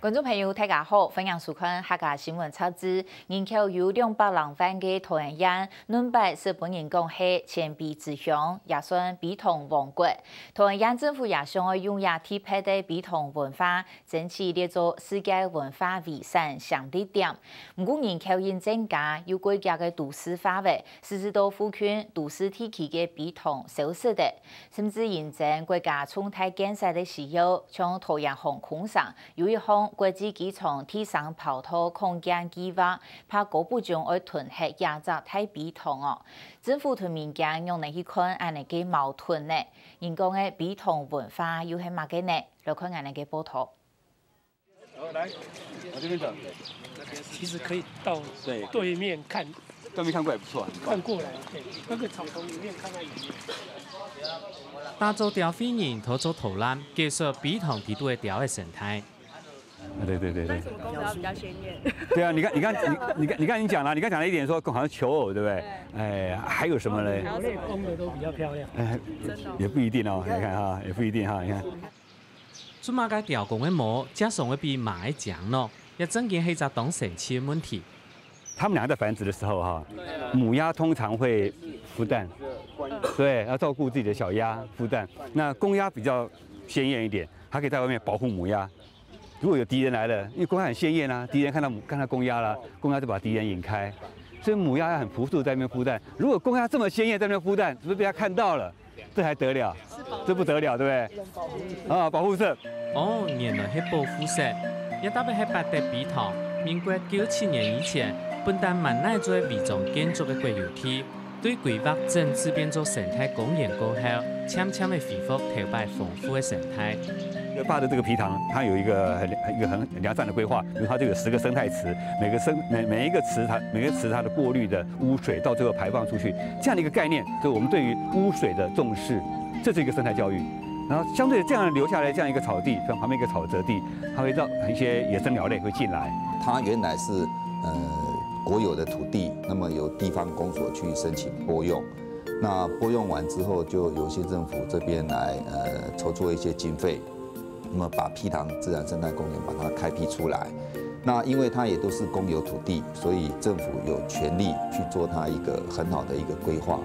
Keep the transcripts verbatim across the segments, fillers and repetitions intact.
觀眾朋友，大家好，歡迎收看客家新聞雜誌。人口有兩百零萬个桃園縣，輪擺識分人講係千埤之鄉，也算埤糖王國。桃園縣政府也想愛用這特別个埤糖文化，爭取列做世界文化遺產行列點。毋過人口因增加，又過遽个都市化了，使得附近都市地區个埤糖消失了。甚至因應國家重大建設个需要，像桃園航空城， 有一項國際機場地上跑道擴建計畫，怕高不中愛吞忒這隻大埤糖哦。政府同民間仰般去看恁呢个矛盾呢？人講个埤糖文化又係麼个呢？來看恁呢个報導。好，來，往這邊走。其實可以到對，對面看，对面看过来不错，很棒看。过来，对，那个草丛里面看看里面。打造鳥飛人，討做導覽，介紹埤塘底肚个鳥个生態。啊，对对对对。为什么公标比较鲜艳？对啊，你看，你看，你你看，你看你讲了，你刚讲了一点说好像求偶，对不对？哎，还有什么嘞？有类公的都比较漂亮。哎，真的哦也不一定哦，你看哈，也不一定哈，你看。做麼个鳥公个毛，正常會比馬个靚呢？這正經係一隻當神奇个問題。他们两个在繁殖的时候哈，母鸭通常会孵蛋，对，要照顾自己的小鸭孵蛋。那公鸭比较鲜艳一点，它可以在外面保护母鸭。如果有敌人来了，因为公鸭很鲜艳啊，敌人看到母看到公鸭了，公鸭就把敌人引开，所以母鸭很朴素在那边孵蛋。如果公鸭这么鲜艳在那边孵蛋，是不是被它看到了？这还得了？这不得了，对不对？啊，保护色。哦，原來係保護色。也特別係八德埤塘，民國九七年以前，本旦滿哪做違章建築个國有地，對規劃整治變做生態公園過後，漸漸个恢復頭擺豐富个生態。八德这个埤塘，它有一个很一个很良善的规划，比如它就有十个生态池，每个生每每一个池它每个池它的过滤的污水到最后排放出去，这样的一个概念，就我们对于污水的重视，这是一个生态教育。然后相对这样留下来这样一个草地，像旁边一个草泽地，它会让一些野生鸟类会进来。它原来是呃国有的土地，那么由地方公所去申请拨用，那拨用完之后，就由县政府这边来呃筹措一些经费，那么把埤塘自然生态公园把它开辟出来。那因为它也都是公有土地，所以政府有权利去做它一个很好的一个规划。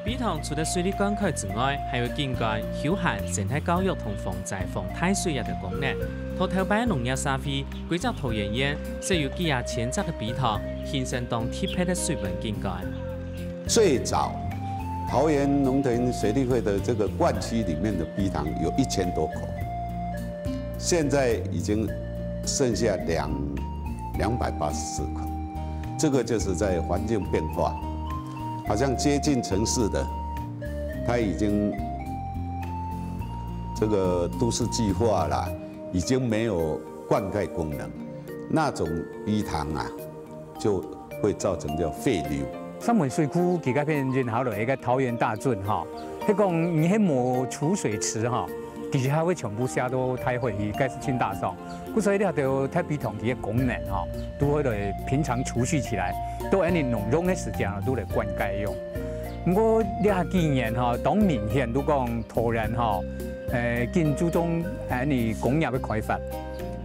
埤塘除了水利灌溉之外，還有景觀、休閒、生態教育同防災、防大水這兜功能。在頭擺農業社會，歸隻桃園縣設有幾下千埕个埤塘，形成當特別个水文景觀。最早桃园农田水利会的这个灌区里面的埤塘有一千多口，现在已经剩下两两百八十四口，这个就是在环境变化，好像接近城市的，它已经这个都市计划啦，已经没有灌溉功能，那种埤塘啊，就会造成叫废流。三门水库佢个片人好了一个桃园大圳哈，佢讲你係无储水池哈，其实佢会全部下到大海去，该是真大伤。故所以你个特别同佢个功能哈，都会来平常储蓄起来，都安尼农用个时间啊，都来灌溉用。不过这几年哈，当明显都讲桃园哈，诶，紧注重安尼工业个开发。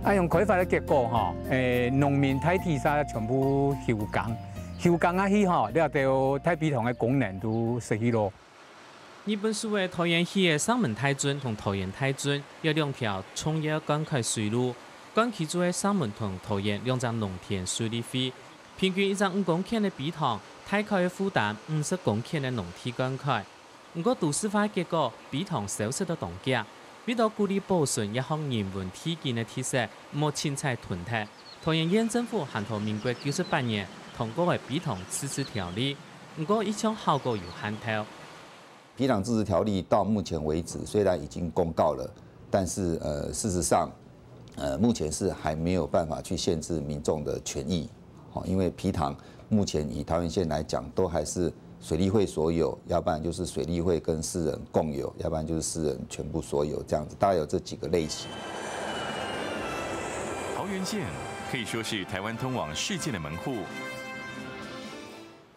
啊，用开发个结果哈，诶，农民大体上全部休耕。 休耕啊去吼，這兜大埤塘个功能都失去咯。日本時个桃園起个三門大圳同桃園大圳，有兩條重要灌溉水路，灌區就係三門同桃園兩隻農田水利會。平均一隻五公頃个埤塘，大概會負擔五十公頃个農地灌溉。毋過都市化个結果，埤塘消失到當遽。為到鼓勵保存這項人文地景个特色，毋好清採吞忒， 桃園縣政府還在民國九十八年通過个埤塘自治條例，毋過一向效果有限透。埤塘自治条例到目前为止，虽然已经公告了，但是呃，事实上，呃，目前是还没有办法去限制民众的权益。哦，因为埤塘目前以桃园县来讲，都还是水利会所有，要不然就是水利会跟私人共有，要不然就是私人全部所有这样子，大概有这几个类型。桃园县可以说是台湾通往世界的门户。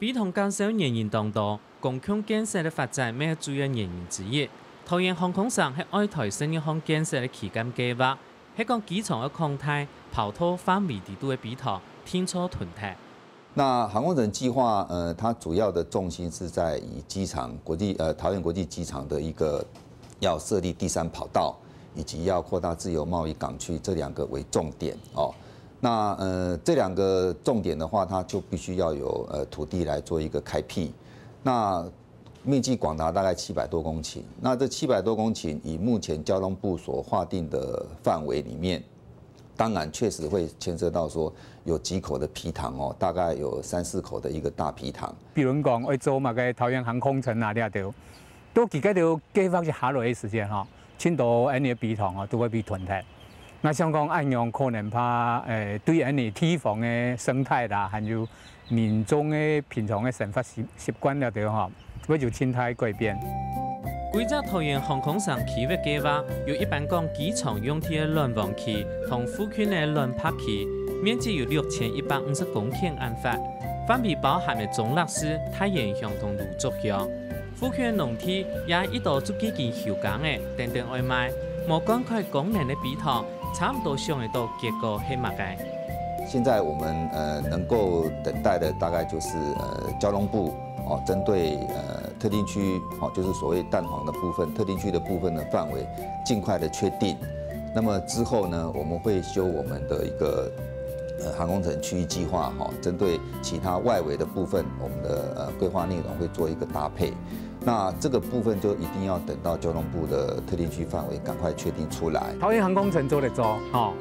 埤塘減少原因當多，公共建設个發展乜係主要原因之一。桃園航空城係外台商業項建設个旗艦計畫，係講機場个擴大，跑道範圍裡肚个陂塘定著囤忒。那航空城計畫，呃，它主要的重心是在於機場國際，呃，桃園國際機場的一個要設立第三跑道，以及要擴大自由貿易港區這兩個為重點哦。那呃，這兩個重點的話，它就必須要有呃土地來做一個開闢。那面積廣達大概七百多公頃，那這七百多公頃，以目前交通部所劃定的範圍裡面，當然確實會牽涉到說有幾口的陂塘哦，大概有三四口的一個大陂塘。比如講，愛做麼个桃園航空城啊，這兜，都佢該兜計畫一下來个時間吼，盡多恁呢个陂塘哦，都會被囤忒。那像講恁樣可能怕，誒，對恁呢地方个生態啦，還有民眾个平常个生活習習慣了兜吼，會有盡大改變。規隻桃園航空城區域計畫，有一般講機場用地个卵黃區同附近个卵白區，面積有六千一百五十公頃恁闊，範圍包含个中壢市、大園鄉同蘆竹鄉。附近个農地也一多就已經休耕个，等等愛賣，無灌溉功能个陂塘，差毋多想得到結果係麼个。現在我們呃能夠等待的大概就是呃交通部哦，針對呃特定區哦，就是所謂蛋黃的部分，特定區的部分的範圍，盡快的確定。那麼之後呢，我們會修我們的一個呃航空城區域計畫哈，針對其他外圍的部分，我們的呃規劃內容會做一個搭配。那這個部分就一定要等到交通部的特定區範圍趕快確定出來。桃園航空城做得做，吼，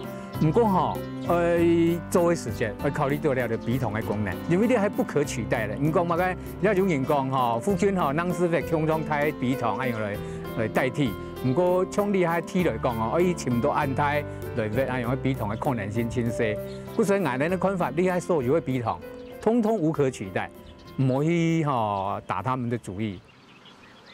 毋過吼，愛做个時間，愛考慮到了陂塘个功能，因為這還不可取代的。你講麼个？也有人講吼，附近吼，南勢北共同大陂塘，愛用來來代替。毋過從這下地來講吼，愛尋到恁大來挖，愛用个陂塘个可能性盡細。故所以，𠊎等个看法，這下所有个陂塘，通通無可取代，毋好去吼打他們的主意。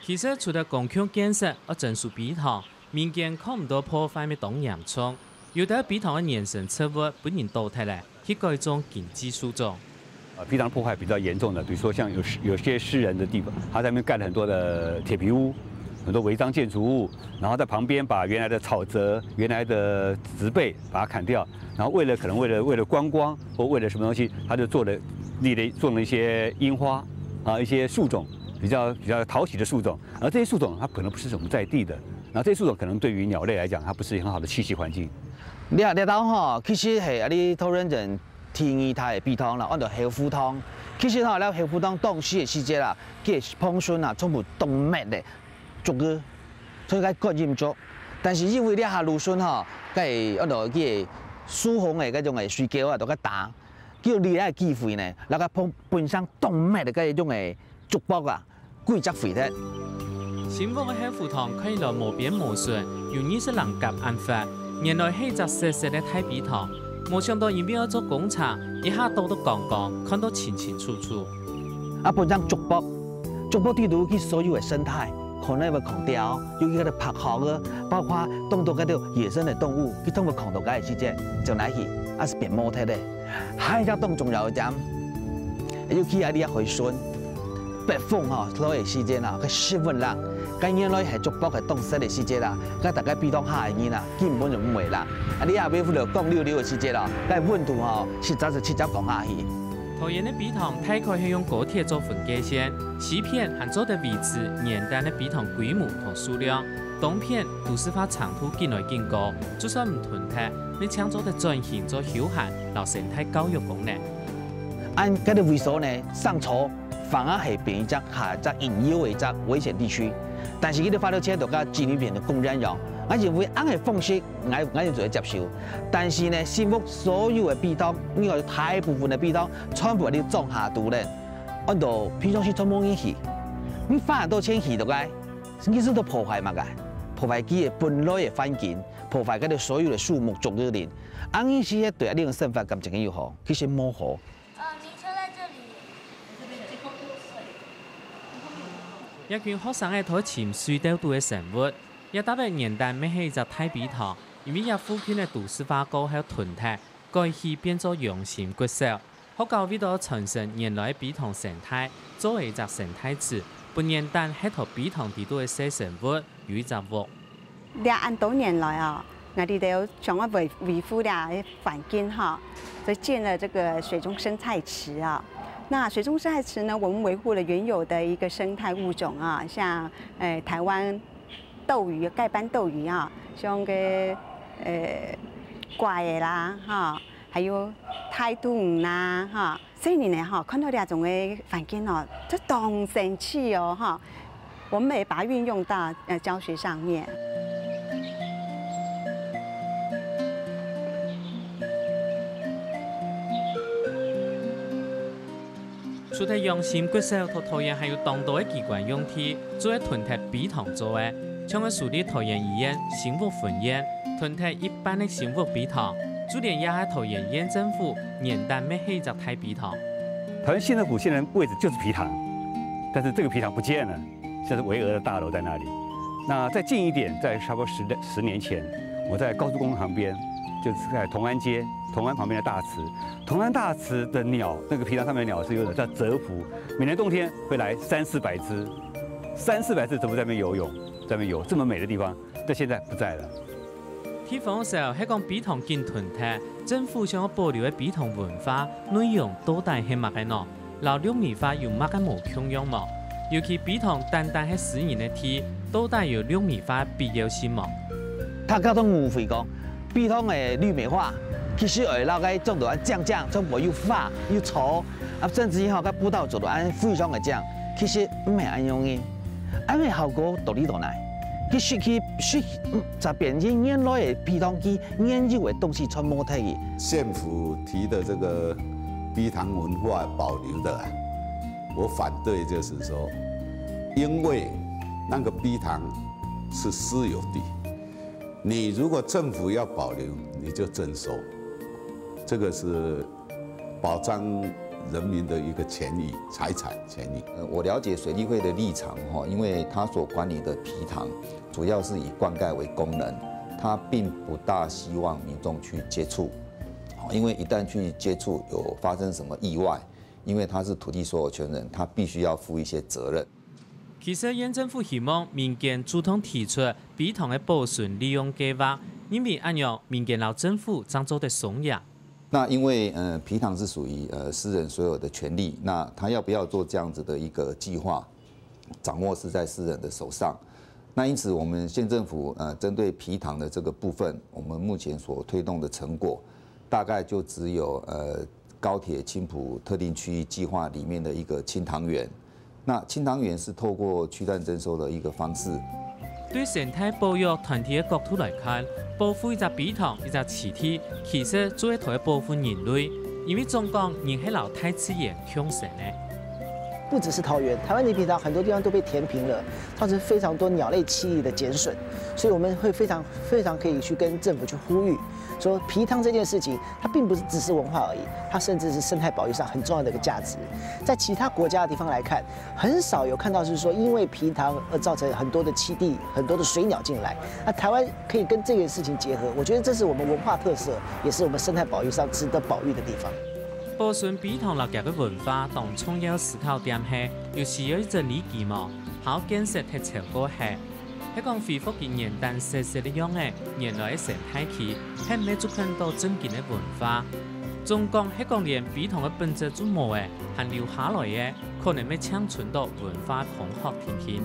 其實除了公共建設愛整修陂塘，民間看毋到破壞乜當嚴重，有兜陂塘个原生植物分人倒忒了，去改種經濟樹種。呃，陂塘破坏比较严重的，比如说像有有些私人的地方，他在那边盖了很多的铁皮屋，很多违章建筑物，然后在旁边把原来的草泽、原来的植被把它砍掉，然后为了可能为了为了观光或为了什么东西，他就做了立了种了一些樱花啊，一些树种，比较比较讨喜的树种。 而这些树种它可能不是我们在地的，然后这些树种可能对于鸟类来讲，它不是很好的栖息环境。這這兜吼，其實係啊，你桃園鎮第二大个陂塘啦，安到後湖塘。其實吼，這後湖塘當時个時節啦，佢个旁脣啊，全部當密个，竹仔，所以該灌淹足。但是因為這下路脣吼，該安到佢个疏洪个該種个水溝啊，都較大，叫你个機會呢，那個本本身當密个該種个竹駁啊， 規隻廢忒。新屋个後湖塘看起來無邊無脣，有二十零甲恁闊，原來係一隻細細个大陂塘。無想到因為愛做工程，一下倒到光光，看到清清楚楚。啊，本身竹北，竹北地圖佢所有个生態，可能會強調，尤其該个白鶴仔，包括當多該兜野生个動物，佢通會強調該个時節，就來去，啊是變無忒个。還有一隻當重要个點，尤其啊，你啊回旋。 北風吼，落个時節啊，个十分冷，該原來係竹北个當時个時節啊，該大家比當下个人啊，根本就毋會冷。啊，你也會為了講溜溜个時節啊，該溫度吼，實在是直接降下去。桃園个陂塘大概係用高鐵做分界線，西片還做得維持原旦个陂塘規模同數量，東片都市化程度緊來緊高，就算毋囤忒，乜正做得轉型做休閒摎生態教育功能。 恁該个位所呢，上頭反而係變一隻下一隻隱憂个一隻危險地區。但是佢个法律制度佮基隆變成公園樣，𠊎認為恁个方式，𠊎𠊎就做得接受。但是呢，新屋所有个陂塘，應該大部分个陂塘，全部你種下肚咧，安到平常時全無人去，你花恁多錢去到該，你是都破壞麼个？破壞佢个本來个環境，破壞該个所有个樹木種个林。恁樣係對恁个生活感情有好，其實無好。 呃，名车在这里。這群學生仔在尋水竇肚个生物，這搭仔原旦乜係一隻大陂塘，因為這附近个都市化過後囤忒，改起變做陽春國小。學校為著傳承原來个陂塘生態，做了一隻生態池，分原旦歇在陂塘底肚个細生物有一隻屋。 這恁多年來哦， 𠊎兜想要維，維護這環境哈，所以建了這個水中生態池啊。那水中生態池呢，我們維護了原有的一個生態物種啊，像，呃，臺灣鬥魚，蓋斑鬥魚啊，像該，呃，怪仔啦，哈，還有大肚魚啦，哈， 細人仔吼，看到這種个環境哦，就當生趣哦，吼。我們也把它運用到，呃，教學上面。除忒陽春國小同桃園還有當多个機關用地，就係同忒陂塘做个，像係樹立桃園醫院、生物分院，同忒一般个生物陂塘，就連這下桃園縣政府原旦乜係一隻大陂塘。 桃園縣政府現在位置就是陂塘，但是這個陂塘不見了，現在是維俄的大樓在那裡。那再近一點，在差不多十，十年前，我在高速公路旁邊，就是在同安街，同安旁邊的大池。同安大池的鳥，那個陂塘上面的鳥是有一種叫蟄蝰，每年冬天會來三四百隻，三四百隻蟄蝰在那邊游泳，在那邊游，這麼美的地方，但現在不在了。 地方个時候，係講陂塘緊斷忒，政府想要保留个陂塘文化、內容到底係麼个呢？摎綠美化有麼个無共樣無？尤其陂塘單單係私人个地，到底有綠美化个必要性無？大家都誤會講，陂塘个綠美化，其實會摎該種到恁靚靚，全部有花有草，啊，甚至於吼，該步道做到恁非常个靚，其實毋係恁樣个。恁个效果到底到哪？佢失去，失，嗯，十年前原來个陂塘佢 原有个東西全無忒去。縣府提的這個陂塘文化保留的啊，我反對，就是說，因為那個陂塘是私有地，你如果政府要保留，你就徵收，這個是保障人民的一個權益、財產權益。呃，我了解水利會的立場哈，因為它所管理的陂塘主要是以灌溉為功能，它並不大希望民眾去接觸，好，因為一旦去接觸，有發生什麼意外，因為他是土地所有權人，他必須要負一些責任。其實縣政府希望民間主動提出陂塘个保存利用計畫，因為恁樣民間摎政府正做得雙贏。那因為呃陂塘是屬於呃私人所有的權利，那他要不要做這樣子的一個計劃，掌握是在私人的手上。那因此，我們縣政府呃針對陂塘的這個部分，我們目前所推動的成果，大概就只有呃高鐵青埔特定區域計畫裡面的一個清塘園。那清塘園是透過區段徵收的一個方式， 對生態保育團體个角度來看，保護一隻陂塘、一隻棲地，其實就係在保護人類，因為總講人係摎大自然共生个。不只是桃園，台灣的平常很多地方都被填平了，造成非常多鳥類栖地的减损，所以我们会非常非常可以去跟政府去呼吁，说陂塘这件事情，它并不是只是文化而已，它甚至是生态保育上很重要的一个价值。在其他国家的地方来看，很少有看到是说因为陂塘而造成很多的栖地、很多的水鸟进来。那台湾可以跟这个事情结合，我觉得这是我们文化特色，也是我们生态保育上值得保育的地方。保存陂塘摎佢个文化當重要思考點係，有需要一隻理據無？好建設忒超過係，係講恢復佢原旦細細个樣仔，原來个生態區，係毋係就看到正經个文化？總講係講連陂塘个本質就無咧，還留下來个，可能乜淨伸到文化空殼定定。